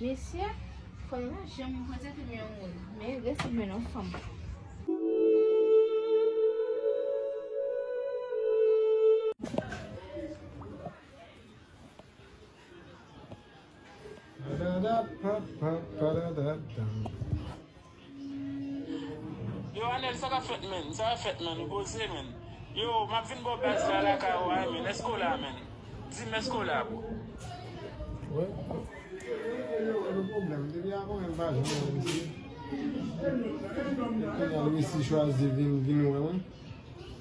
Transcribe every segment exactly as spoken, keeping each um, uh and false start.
Mesye, fanm nan janm prezante m yon moun, men l ressemble yon fanm. Yo, Anèl, sa k ap fèt, menn? Sa k ap fèt, menn? Ou poze, menn? Yo, m ap vin bò baz la, lakay ou a, menn. Èske w la, menn? Di m, èske w la, bro? Wi. Yo, pa gen pwoblèm. Depi avan, m pa janm wè misye. Kounye a, misye chwazi vin, vin wè mwen.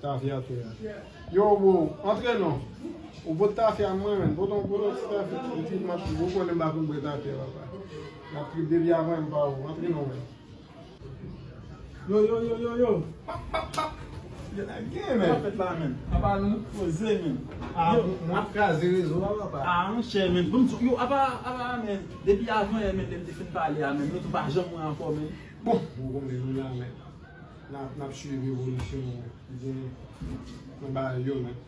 Tafya tou la. Yo, bro, antre non. Ou pot tafya mwen, menn. Pot on, pot on ti tafya. Epi m ap, ou konnen m pa konn bwè tafya, papa. M ap trip depi avan, m pa ou. Antre non, menn. Yo, yo, yo, yo, yo. Pap, pap, pap. Yo, la gen, menn. Sa fèt la, menn? Apa nou? Poze, menn. Ah, yo, mwen ap kraze rezo a, papa. Ah, monchè, menn. Bon, yo, apa, apa, menn. Depi avan yè, menn, lè m te fin pale a, menn. Yo tou pa janm wè ankò, menn. Bon, bon, bon, men nou la, menn. N ap, n ap swiv evolisyon, menn. Gen, nan bagay yo, menn.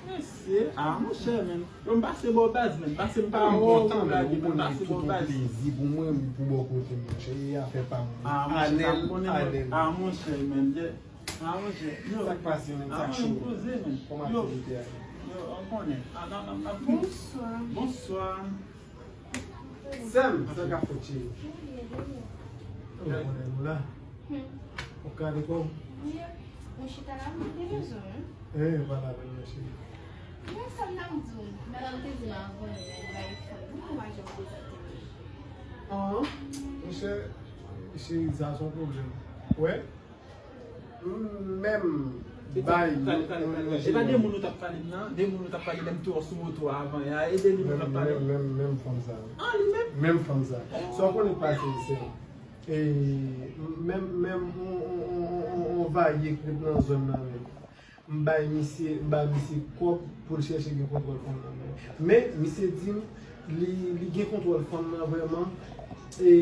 Mesye, ah, monchè, menn. Yo, m pase bò baz, menn. Pase m pa ou, ou lage, menn, pase bò baz. Plezi pou mwen, pou bò kote m, monchè. E afè pa mwen. Ah, monchè, Anèl, Anèl. Ah, monchè, menn. Ah, monchè. Yo. Sa k pase, menn? Sa k cho? Kòman aktivite a ye? Yo, ou konnen. Ah, nan, nan, nan. Bonswa. Bonswa. Sè m, sa k ap fèt, cheri? Ou konnen nou la. Ou ka de kò w? Wi, mwen chita la, mwen te bezwen w. Eh, pa la menm, non, cheri. Men sa m t ap di w, madanm te di m avan, li bay fanm, mwen pa janm prezante m. Ah, monchè, cheri, sa se yon pwoblèm. Wè? Menm bay yon, yon, yon. E pa de moun ou t ap pale m nan, de moun ou t ap pale lè m te wè w sou moto a avan yè a, e de li menm w ap pale. Menm, menm, menm fanm sa. Ah, li menm? Menm fanm sa. Sa w konnen k pase, sè m. E, menm, menm, on, on, on, on, on, on vaye k ret nan zòn nan menm. M bay misye, m bay misye kòb pou l chèche gen kontwòl fanm nan, men, men misye di m li, li gen kontwòl fanm nan vrèman, e,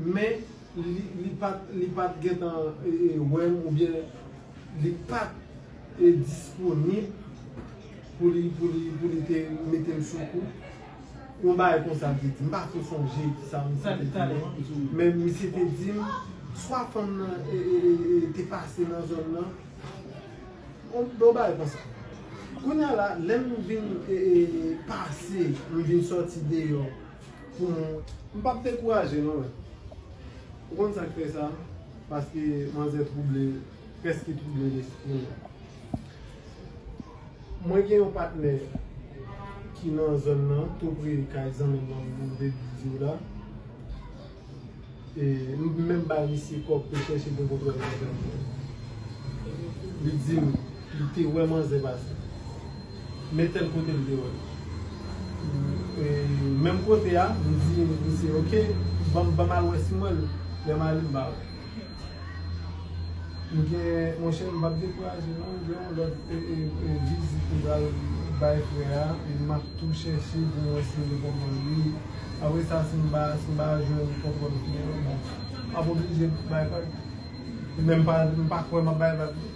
men li, li pa t, li pa t gentan, e, e, wè m oubyen li pa t, e, disponib pou li, pou li, pou li te mete m sou kou. Yon bagay konsa m te di, m pa twò sonje kisa misye te di non. Men misye te di m, swa fanm nan, e, e, e, e, te pase nan zòn nan, yon, yon bagay konsa. Kounye a la, lè m vin, e, e, pase, m vin sòti deyò pou m, m p ap dekouraje non, men. Ou konn sa k fè sa? Paske manzè twouble, prèske twouble lespri m. Mwen gen yon patnè ki nan zòn nan, tou pre kay zanmi m nan, m te di w la. E, m menm bay misye kòb pou l chèche gen kontwòl manzè. Li di m, li te wè manzè pase. Men tèl kote l te wè l. E, menm kote a, m di misye, oke, ban m, ban m al wè si m wè l. Lè m ale, m pa wè l. M gen, monchè, m p ap dekouraje non, m gen yon lòt, e, e, e, vizit m pral bay frè a, e m ap tou chèche pou m wè si m te konprann li. Apre sa, si m pa, si m pa jwenn kontwòl fidèl, bon, m ap oblije bay vag. Men m pa, m pa kwè m ap bay vag non.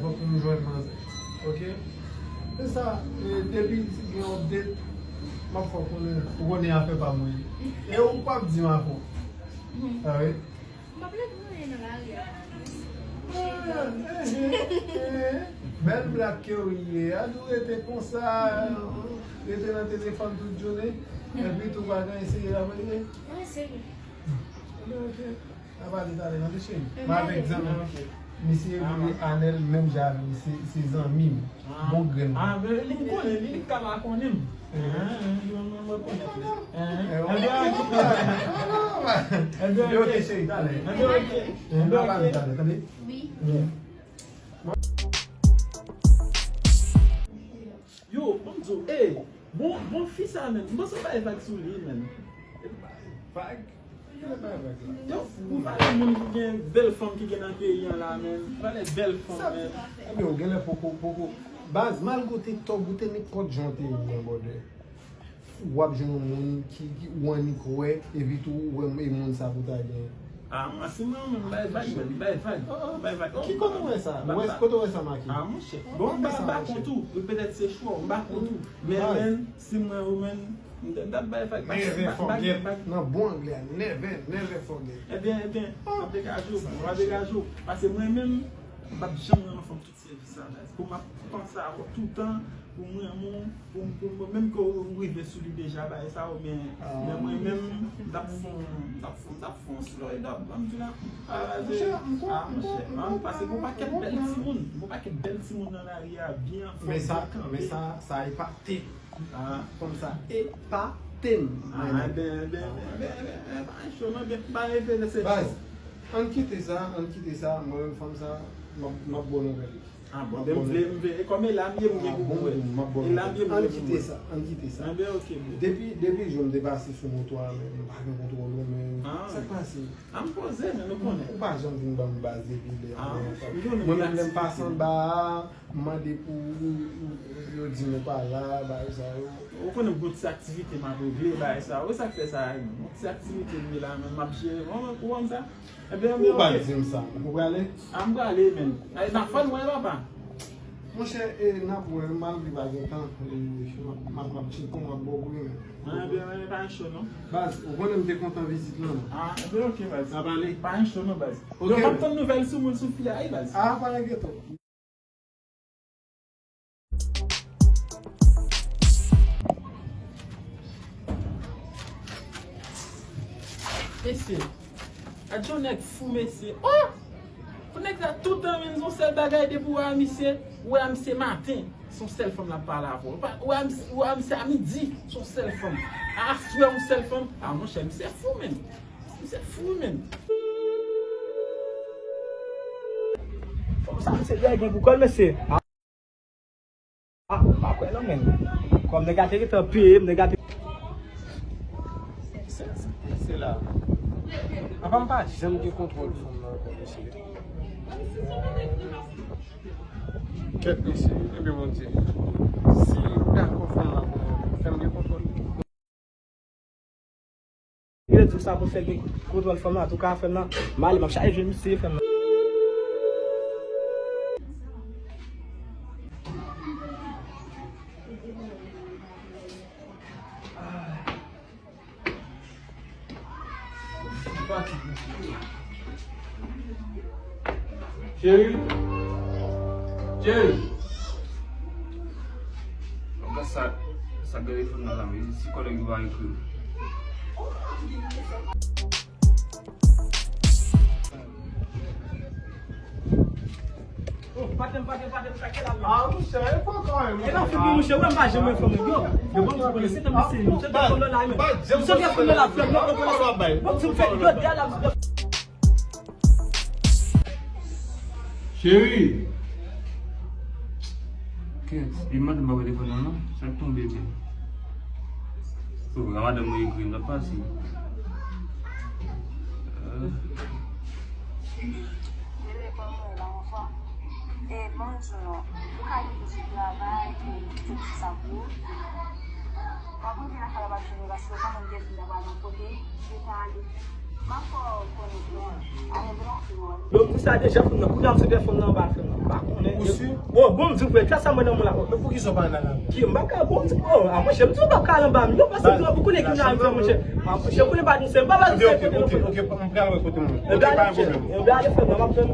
Fòk m jwenn manzè. Oke? Se sa, e, depi gen update, m ap fè w konnen, ou konnen afè pa mwen ye. E ou p ap di m afè w. Ah wi. M ap leve mwen nan lari a. Bèl blak ke w ye a, nou rete konsa, rete nan telefòn tout jounen, epi tou pa gen eseye la mwen ye. Wi, se vre. Ebyen, oke. N a pale talè, tande cheri. M avèk zanmi m. Misye rele Anèl, menm jan avè m, se, se zanmi m. Bon grenn. Ah, men li m konnen li, li ka pa konnen m. Mwen, mwen, mwen konnen li. Ebyen, ok. Ebyen, ok, cheri, talè. Ebyen, ok. N a pale talè, tande? Wi. Yo, ban m di w, ey, bon, bon fi sa, menn. M panse w bay vag sou li, menn. Vag? Yo, ou pale moun ki gen bèl fanm ki gen nan peyi an la, menm. Ou pale bèl fanm, menm. Ebyen, ou genlè poko, poko. Baz, m al gwo TikTok, ou te nenpòt jan w te ye an, brother. W ap jwenn yon moun ki, ki ou annik wè, epi tou ou wè e moun sa pou ta gen. Ah, mwen, si mwen, mwen, bay vag, man, bay vag, bay vag. Ki kote w wè sa? Ou wè, kote w wè sa make? Ah, monchè. Bon, m pa, m pa kont ou. Petèt se chwa, m pa kont ou. Men, men, si mwen, ou menm, m t ap bay vag. Never forget. Nan bon anglè a, never, never forget. Ebyen, ebyen, m ap degaje w, m ap degaje w. Paske mwen menm, m p ap janm renmen fanm tout sèvis sa, baz. Pou m ap panse a ou toutan, pou m renmen w, pou m, pou m, menm ke w rive sou li deja, bagay sa yo, men, men mwen menm, m t ap fè, m t ap fè, m t ap fè yon slide up, ban m di la. Ah, monchè, m konn, ah, monchè, m konn, paske gon pakèt bèl timoun, gon pakèt bèl timoun nan lari a, byen anfòm, byen kanpe. Men sa, men sa, sa epate m. Ah. Fanm sa epate m. Ah, ebyen, ebyen, ebyen, ebyen, ebyen, pa cho non, ebyen, pa enterese cho. Baz, ann kite sa, ann kite sa, mwen menm fanm sa, m ap, m ap ba w nouvèl li. Ah, bon, m ap ba w nouvèl li. E kòm e la m ye, m gen pou mwen. E la m ye, m gen pou mwen. Ann kite sa, ann kite sa. Ebyen, ok, bro. Depi, depi jou m te pase sou moto a, men m pa gen kontwòl ou, men sa k pase? Ah, m poze, men nou konnen. Ou pa janm vin ban m baz depi lè. Ah, mwen menm lè m pase anba a, m mande pou ou, ou, yo di m ou pa la, bagay sa yo. Ou konnen m gon ti aktivite m ap regle, bagay sa yo. E sa k fè sa, yon ti aktivite m ye la, men m ap jere. Ou, ou konn sa? Ebyen, ebyen, ok. Ou pa di m sa, ou prale? Ah, m prale, men. Ay, n a fò n wè, papa. Monchè, e, n ap wè, malgre pa gen tan, e, m ap, m ap, m ap tcheke w, m ap ba w kouri, men. Ah, ebyen, ebyen, pa cho non. Baz, ou konnen m te kontan vizit lan, non? Ah, ebyen, ok, baz. N ap ale. Pa cho non, baz. Ok, men. Yo, m ap tann nouvèl sou moun sou fi a, wi, baz. Ah, pa enkyete w. Mesye, gad yon nèg fou, mesye. Oh! Yon nèg la toutan menm, se yon sèl bagay depi w wè misye, ou wè misye maten, se yon sèl fanm l ap pale avè w. Ou wè misye, ou wè misye a midi, se yon sèl fanm. Aswè, yon sèl fanm. Ah, monchè, misye fou, menm. Misye fou, menm. Fanm sa, misye dèyè gen pou kò l, mesye. Ah, m pa kwè non, menm. Kòm nèg la te gentan peye m, nèg la te... Se, se, se la. Apa m pa janm gen kontwòl fanm nan ankò, mesye. Kèt, mesye, ebyen Bondye. Si ou dakò fanm nan pou mwen, fè m gen kontwòl li. Li di w sa pou fè gen kontwòl fanm nan, antouka, frè m nan, m ale, m ap chaje misye, frè m nan. Cheri. Cheri. Gad sa, sa telefòn nan la, men si kòlèg yo pa ekri m. Oh, paten, paten, paten, sa ki la, men. Ah, monchè, e pa kanmenm. E nan figi, monchè, wè, m pa janm wè fanm yo. Yo, bon, m konnen se nan misye, misye te fanm nan la, men. Misye te fanm nan la, frè m, non, non, non, non. Bon, ti m fè, yo, dèyè la, Cheri! Kèt, e madanm pa wè telefòn nan, non? Sa k tonbe, men? Oh, a madanm mwen ekri m, n ap pase. Euh. Rele pa mwen la, anfan. E, bon, di non. Ou ka di pou ti travay, pou tout sa pou ou. W ap antre nan kay la, w ap jwenn ou, paske w pa konn gen moun nan pral nan kote. Yo, m di sa deja, fanm nan. Kounye a m sot telefòn nan anba, fanm nan. M pa konnen. Ou si? Bon, bon, m di w vrè, klas sa mwen nan moun la. Men poukisa w pa al anba? Ki, m pa ka, bon, m di, oh, a, monchè, m di w pa ka al anba, m, yo, paske m di w, ou konnen ki nan fè, monchè. A, monchè, konnen pa di m se, m pa ba nou se kote nan fanm nan. Ok, ok, ok, ok, m pral wè kote m. Ok, pa gen pwoblèm. Ebyen, ale, fanm nan, m ap tann.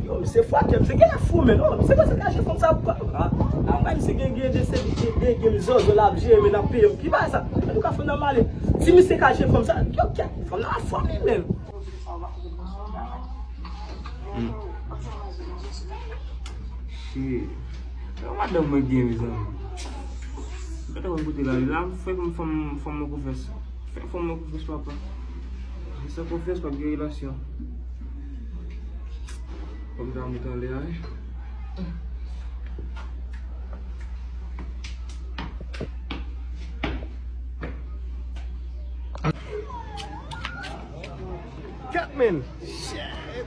Yo, misye fwa kè, misye gen la fou, men, oh, misye panse kache fanm sa, a, a, a, misye gen, gen de se, de, de, gen zòzò la ap jere, men l ap peye m. Ki bagay sa? Antouka, fanm nan m ale. Si misye kache fanm sa, yo, kè. Fanm nan ap fò li menm. Hmm. Shit. Yo, madanm mwen gen, mezanmi. Gade mwen kote la, la, fè m fè m, fè m mwen konfyans. Fè m fè m mwen konfyans, papa. Fè m konfyans, papa, gen relasyon. Fò m ta moute anlè a, wi. Kèt, men! Shit!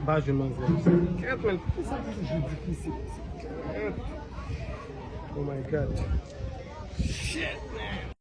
M pa jwenn manzè. Kèt, men! Poukisa pou toujou difisil? Kèt! Oh my God! Shit, man!